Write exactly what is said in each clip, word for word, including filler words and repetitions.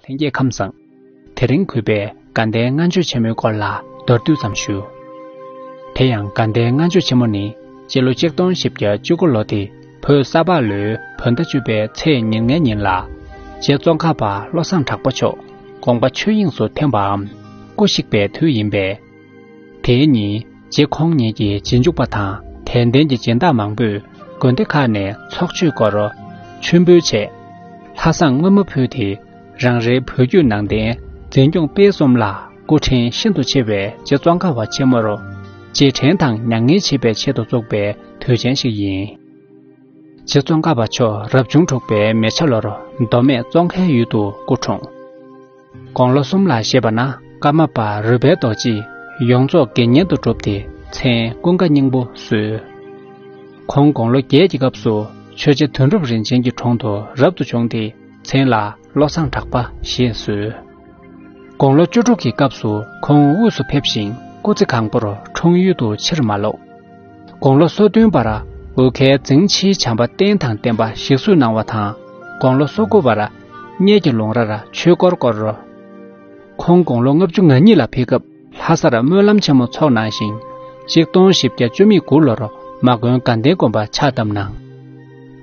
ལྷན་རྒྱས་ཁམས་བཟང་། དེ་རིང་གུས་པས་དགའ་ལྡན་ལྔ་མཆོད་ཆེན་མོའི་སྐོར་ལ་མདོར་བསྡུས་ཙམ་ཞུ། དེ་ཡང་དགའ་ལྡན་ལྔ་མཆོད་ཆེན་མོ་ནི་སྤྱི་ལོ་ཆིག་སྟོང་བཞི་བརྒྱ་བཅུ་དགུ་ལོ་སྟེ་བོད་ས་ཕག་ལོའི་བོད་ཟླ་བཅུ་པའི་ཚེས་ཉེར་ལྔའི་ཉིན་ལ། རྗེ་ཙོང་ཁ་པ་བློ་བཟང་གྲགས་པ་མཆོག་དགོངས་པ་ཆོས་དབྱིངས་སུ་ཐིམ་པའམ་སྐུ་གཤེགས་པའི་དུས་ཡིན་པས། དེའི་ཉིན་རྗེ་ཁོང་ཉིད་ཀྱི་རྗེས་འཇུག་པ་དང་དད་ལྡན་གྱི་སྦྱིན་བདག་མང་པོས་དགོན་སྡེ་ཁག་ནས་ཚོགས་མཆོད་སྐོར་མཆོད་འབུལ་བྱས། ལྷ་བསང་སྔོན་མ་ཕུལ་ཏེ་རང་རེའི་བོད་བརྒྱུད་ནང་བསྟན་འཛིན་སྐྱོང་སྤེལ་གསུམ་ལ་སྐུ་ཕྲེང་ཤིན་ཏུ་ཆེ་བའི་རྗེ་ཙོང་ཁ་པ་ཆེན་མོར་རྗེས་དྲན་དང་མྱ་ངན་བྱེད་པའི་ཆེད་དུ་བཙུགས་པའི་དུས་ཆེན་ཞིག་ཡིན། རྗེ་ཙོང་ཁ་པ་མཆོག་རབ་བྱུང་དྲུག་པའི་མེ་བྱ་ལོར་མདོ་སྨད་ཙོང་ཁའི་ཡུལ་དུ་སྐུ་འཁྲུངས། དགུང་ལོ་གསུམ་ལ་བཞེས་པ་ན་ཀརྨ་པ་རོལ་པའི་རྡོ་རྗེས་ཡོངས་རྫོགས་དགེ་བསྙེན་དུ་གྲུབ་སྟེ་མཚན་ཀུན་དགའ་སྙིང་པོ་གསོལ། ཁོང་དགུང་ལོ་བརྒྱད་ཀྱི་སྐབས་སུ་ཆོས་རྗེ་དོན་གྲུབ་རིན་ཆེན་གྱི་དྲུང་དུ་རབ་ཏུ་བྱུང་སྟེ་མཚན་ལ་བློ་བཟང་གྲགས་པ་ཞེས་གསོལ། དགུང་ལོ་བཅུ་དྲུག་གི་སྐབས་སུ་ཁོང་དབུས་སུ་ཕེབས་ཤིང་སྐུ་ཚེ་གང་པོར་འཁྲུངས་ཡུལ་དུ་ཕྱིར་མ་ལོག་དགུང་ལོ་སོ་བདུན་པར་ཨོ་ཁའི་རྫིང་ཕྱིའི་བྱམས་པ་རྟེན་དང་བརྟེན་པ་ཞིག་གསོས་གནང་བ་དང་། དགུང་ལོ་སོ་དགུ་པར་གཉལ་གྱི་ལུང་རར་ཆོས་འཁོར་བསྐོར། ཁོང་དགུང་ལོ་ལྔ་བཅུ་ང་གཉིས་ལ་ཕེབས་སྐབས་ལྷ་སར་སྨོན་ལམ་ཆེན་མོ་ཚོགས་གནང་ཞིང་། ཆིག་སྟོང་བཞི་བརྒྱ་བཅུ་མེད་དགུ་ལོར་མ་དགོན་དགའ་ལྡན་དགོན་པ་ཕྱག་བཏབ་གནང་།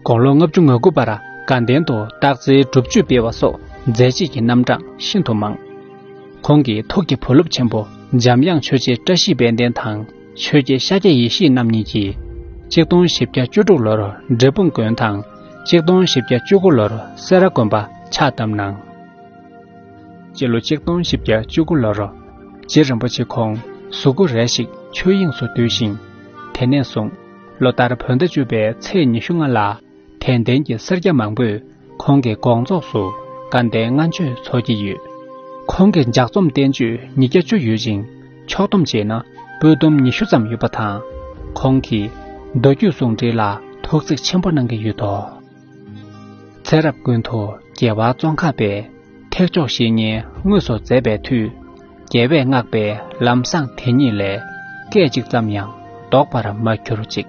དགུང་ལོ་ལྔ་བཅུ་ང་དགུ་པར་དགའ་ལྡན་དུ་སྟག་རྩེའི་སྒྲུབ་མཆོད་སྤེལ་བ་སོགས་མཛད་རྗེས་ཀྱི་རྣམ་གྲངས་ཤིན་ཏུ་མང་། ཁོང་གི་ཐུགས་ཀྱི་བུ་སློབ་ཆེན་པོ་འཇམ་དབྱངས་ཆོས་རྗེ་བཀྲ་ཤིས་དཔལ་ལྡན་དང་ཆོས་རྗེ་ཤཱཀྱ་ཡེ་ཤེས་རྣམ་གཉིས་ཀྱིས་ཆིག་སྟོང་བཞི་བརྒྱ་བཅུ་དྲུག་ལོར་འབྲས་སྤུངས་དགོན་དང་ཆིག་སྟོང་བཞི་བརྒྱ་བཅུ་དགུ་ལོར་སེ་ར་དགོན་པ་ཕྱག་བཏབ་གནང་། སྤྱི་ལོ་ཆིག་སྟོང་བཞི་བརྒྱ་བཅུ་དགུ་ལོར་རྗེ་རིན་པོ་ཆེ་ཁོང་གཟུགས་པོ་རལ་ཞིག་ཆོས་དབྱིངས་སུ་བསྡུས་ཤིང་། དེ་ནས་བཟུང་ལོ་ལྟར་བོད་ཟླ་བཅུ་པའི་ཚེས་ཉི་ཤུ་ལྔ་ལ་དད་ལྡན་གྱི་སེར་སྐྱ་མང་པོས་ཁོང་གི་དགོངས་རྫོགས་སུ་དགའ་ལྡན་ལྔ་མཆོད་འཚོགས་ཀྱི་ཡོད། ཁོང་གི་ལྗགས་རྩོམ་བསྟན་བཅོས་ཉིས་བརྒྱ་བཅུ་ཡོད་ཅིང་ཕྱོགས་བསྡོམས་བྱས་ན་པོད་སྡོམ་ཉི་ཤུ་ཙམ་ཡོད་པ་དང་། ཁོང་གིས་མདོ་རྒྱུད་ཟུང་འབྲེལ་ལ་ཐོག་བརྩེགས་ཆེན་པོ་གནང་གི་ཡོད་དོ། ཚེ་རབས་ཀུན་ཏུ་རྒྱལ་བ་ཙོང་ཁ་པས་ཐེག་མཆོག་བཤེས་གཉེན་དངོས་སུ་མཛད་པའི་མཐུས། རྒྱལ་བས་བསྔགས་པའི་ལམ་བཟང་དེ་ཉིད་ལས། སྐད་ཅིག་ཙམ་ཡང་ལྡོག་པར་མ་གྱུར་ཅིག